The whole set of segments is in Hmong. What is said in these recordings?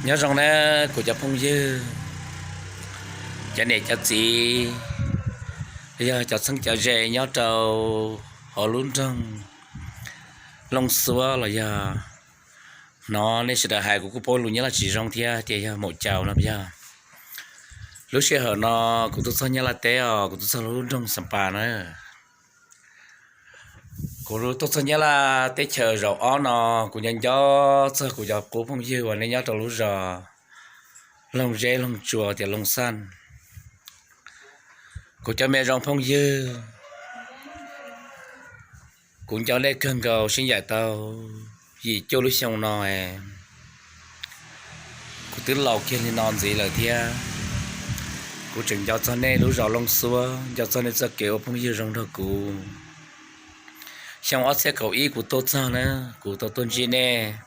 Nyob zoo na kuv cov phooj ywg, cov niam cov txiv, yog cov txheeb cov ze nyob rau hauv lub nroog Looj Xuab los yog hnov nej sawv daws hais kuv kuj paub lus Nyab Laj tsis zoo thiab tias yog maum caus no yog. Lub sij hawm no kuv tuaj txog Nyab Laj teb os, kuv tuaj txog lub nroog Xam Pas na. Kuv tuaj txog Nyab Laj teb chaws zaum ob no, kuv nco nco txog kuv cov qub phooj ywg uas nej nyob rau lub zos Looj Zeb Looj Tsua tias Looj Xaj. Kuv cov me zoo phooj ywg, kuv nco nej kawg nkaus sib ncaim tau yim cuaj lub xyoo no, kuv twb laus kiag li no ntxiv lawm thiab. Kuv tseem nco txog nej lub zos Looj Xuab, nco txog nej txoj kev ua phooj ywg zoo nrog kuv. Xyoo ob txhiab kaum ib kuv tuaj txog na, kuv tau tuaj ntsib nej,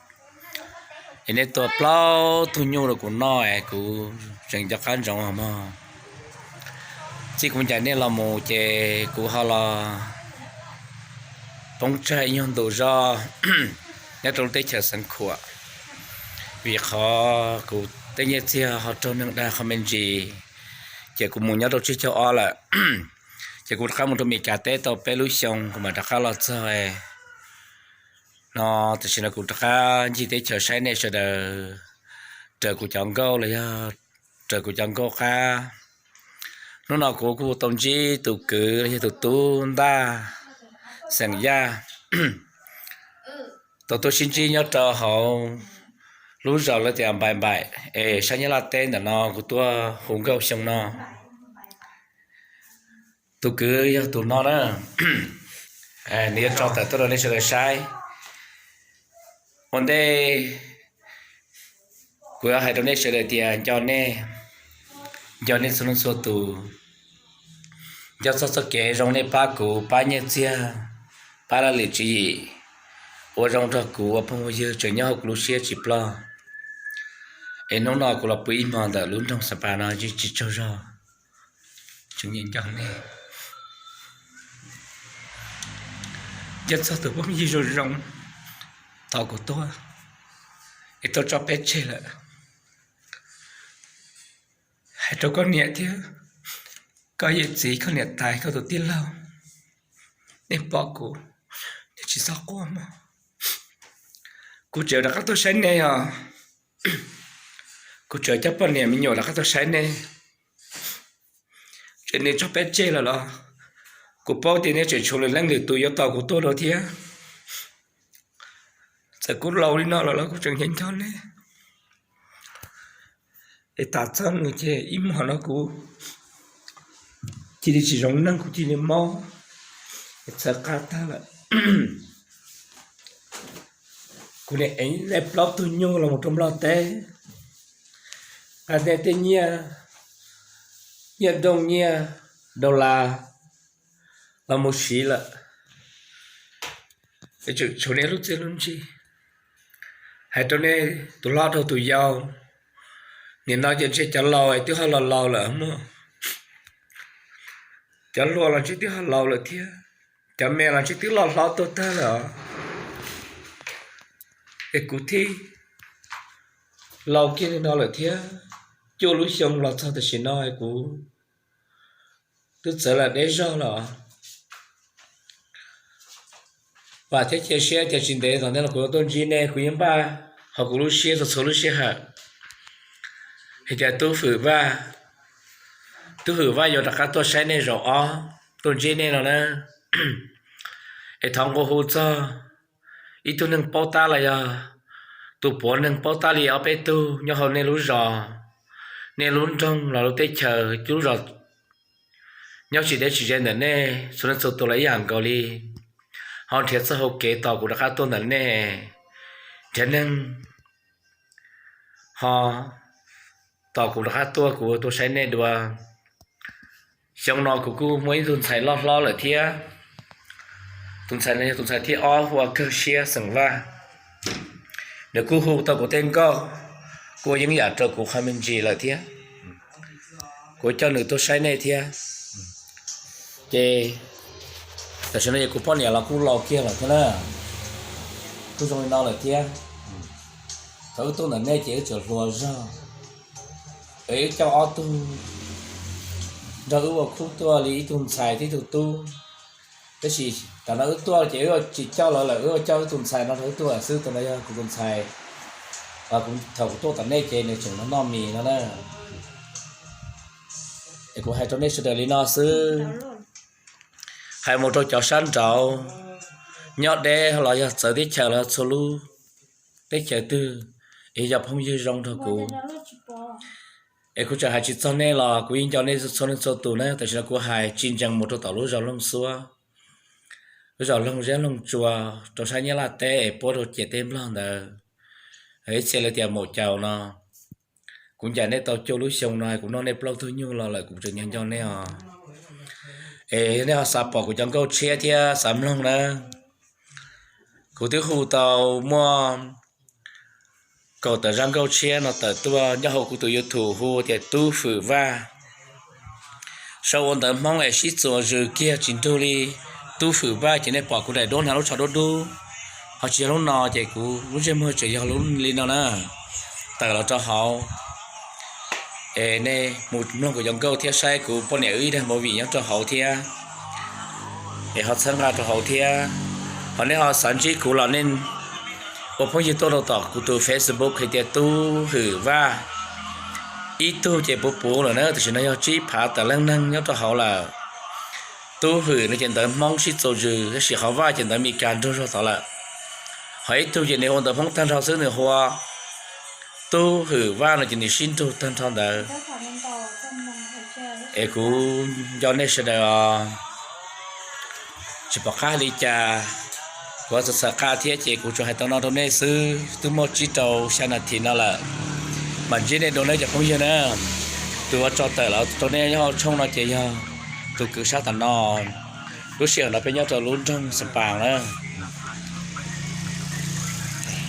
es nej tua plaub tug nyuj rau kuv noj es kuv tseem nco qab ntsoov os mog. Txij kuv ncaim nej los mus ces kuv ho los poob tsag ib nyuag ntu zog nyob rau lub teb chaws Xeev Khuam, vim qhov kuv tej nyiaj txiag ho raug neeg dag qhov me ntsis, ces kuv mus nyob rau tsiab caug ob lawm. Ces kuv rov qab mus rau Mes Kas teb tau peb lub xyoo kuv mam rov qab los txog no. Tam sim no kuv rov qab ncig teb chaws saib nej sawv daws, raws kuv cov nkauj los yog raws kuv cov nkauj qab. Hnub no kuv kuj tau ntsib tus kwv los yog tus tub Ntaj xeem Yaj, tau tuaj sib ntsib nyob rau hauv lub zos lawv tias Npaim Npaim es sab Nyab Laj teb ntawm no, kuv tuaj hu nkauj xyoo no. Tus kwv yog tus no na, nws yuav tso tawm tuaj rau nej sawv daws saib. Ua ntej kuv yuav hais rau nej sawv daws tias nco nej, nco nej txhua leej txhua tus, nco txog txoj kev zoo nej pab kuv, pab nyiaj txiag, pab laj lim tswv yim, ua zoo nrog kuv ua phooj ua ywg tseem nyob hauv kuv lub siab tsis ploj. Es hnub no kuv los pw ib hmo ntawm lub nroog Xam Pas no yeej tsis tsaug zog, tseem nco nej. Nco txog tus phooj ywg zoo zoo tos kuv tuaj, es tau tso peb tseg lawm. Hais rau koj niam thiab koj yawm txiv, koj niam tais, koj tus tij laug, nej pom kuv, nej tsis txhob quaj mog. Kuv tseem rov qab tuaj saib nej os. Kuv tseem coj poj niam me nyuam rov qab tuaj saib nej. Tseem nej tso peb tseg lawm los? Kuv paub tias nej tseem tshuav lwm leej lwm tus yuav tos kuv tuaj dua thiab. Txawm kuv laus li no lawm los kuv tseem nco nco nej. Es tas txog nws ces ib hmo no kuv cia li tsis zoo neeg, kuv cia li mob, txhawv qab tag lawm. Kuv niam ev nej plaub tug nyuj los mus rau Nplog teb, nqa nej tej nyiaj, nyiaj dooj nyiaj dollar los mus siv lawm. Es tseem tshuav nej lub txiaj lub ntsig. Hais rau nej tus hlob rau tus yau, nim no ces ntshe cov laus twb ho los laus lawm mog. Cov hluas los ntshe twb ho laus lawm thiab, cov me los ntshe twb loj hlob tuaj tag lawm os. Es kuv thiaj laus kiag li no lawm thiab. Cuaj lub xyoo los txog tam sim no kuv twb txawv lawm deb zog los. Vam thiab cia siab tias tsis ntev tom ntej no kuv yuav tuaj ntsib nej, kuv yeej npaj hauv kuv lub siab txhua txhua lub sij hawm hais tias Tub Hwm Vaj, Tub Hwm Vaj yuav rov qab tuaj saib nej zaum ob, tuaj ntsib nej no na. Es thov nqua hu txog ib tug neeg paub tab los yog tus puav neeg paub tab li ob peb tug nyob hauv nej lub zos, nej lub nroog los lub teb chaws, lub zos nyob tsis deb tsis ze ntawm nej, txhua leej txhua tus los ib yam nkaus li, ho nrhiav txoj hau kev tos kuv rov qab tuaj ntawm nej, nrhiav neeg ho tos kuv rov qab tuaj, kuv tuaj saib nej dua. Xyoo no kuv kuj muaj ib tug ntxhais loj hlob lawm thiab. Tus ntxhais no yog tus ntxhais thib ob hu ua Kawg Siab xeem Vaj. Nws kuj hu tau kuv tej nkauj, kuj yeeb yam rau kuv qhov me ntsis lawm thiab. Kuv coj nws tuaj saib nej thiab. Ces tam sim no ces kuv poj niam los kuj laus kiag lawm thiab na, kuj zoo li no lawm thiab. Thaum wb tuaj ntawm nej ces wb tseem hluas zog, es wb coj ob tug nrog wb ua khub tuaj li ib tug ntxhais thiab ib tug tub. Tab sis tam no wb tuaj ces wb tsis coj lawv lawm, wb coj wb tus ntxhais no nrog wb tuaj xwb. Tus no yog kuv tus ntxhais, thaum kuv tuaj tom nej ces nws tseem noj mis no na. Es kuv hais rau nej sawv daws li no xwb. Hais mus rau cov sab nraud, nyob deb los yog txawv teb chaws los txhua lub teb chaws twg, es yog phooj ywg zoo nrog kuv, es kuv tseem hais tsis txog nej los kuv yeej nco nej txhua leej txhua tus na. Tam sim no kuv hais tsis ntsees mus rau tom lub zos Looj Xuab, lub zos Looj Ziab Looj Tsua, rau sab Nyab Laj teb es puab rau ciam teb Nplog ntawd, ib txhia li tias Maum Caus no. Kuv ncaim nej tau cuaj lub xyoo no, kuv noj nej plaub tug nyuj los lawm kuv tseem nco nco nej os. Es nej ho xav pom kuv cov nkauj tshiab thiab xav mloog na, kuv twb hu tau muaj kaum tawm zaj nkauj tshiab no tawm tuaj nyob hauv kuv tus YouTube hu tias Tub Hwm Vaj. Sau ua ntawv Hmoob es sib txuas zws kiag tsis nrug li Tub Hwm Vaj ces nej pom kuv daim duab hnav lub tsho dub dub, ho tsis yog lub no ces kuv lub ntsej muag tseem yog li no na. Tawm los rau hauv es nej mus mloog kuv cov nkauj thiab saib kuv poj niam wb ib daim movie nyob rau hauv thiab, es ho txhawb nqa rau hauv thiab. Ho nej ho xav ntsib kuv los nej ua phooj ywg tuaj rau tom kuv tus Facebook hais tias Tub Hwm Vaj. Ib tug ces puv puv lawm na, tam sim no yog tsib phav tawm leej neeg nyob rau hauv lawm. Tub Hwm no ces ntawv Hmoob sib txuas zws, tab sis qhov Vaj ces ntawv Meskas nrug zog tod lawm. Ho ib tug ces nws ua ntawv Hmoob tag nrho xwb, nws hu ua Tub Hwm Vaj no ces nws sib nrug tag nrho ntawd. Es kuv nco nej sawv daws os. Tsis pom qab li cas, kuv txhawj txhawj qab thiab ces kuv tsuas hais tau no rau nej xwb. Twb muaj tsib rau xya nas this no lawm, mam ntsib nej dua nawb cov phooj ywg na. Tus uas tso tawm los rau nej nyob hauv tshooj no ces yog tus kwv sab tom no. Lub sij hawm no peb nyob rau lub nroog Xas Pas na.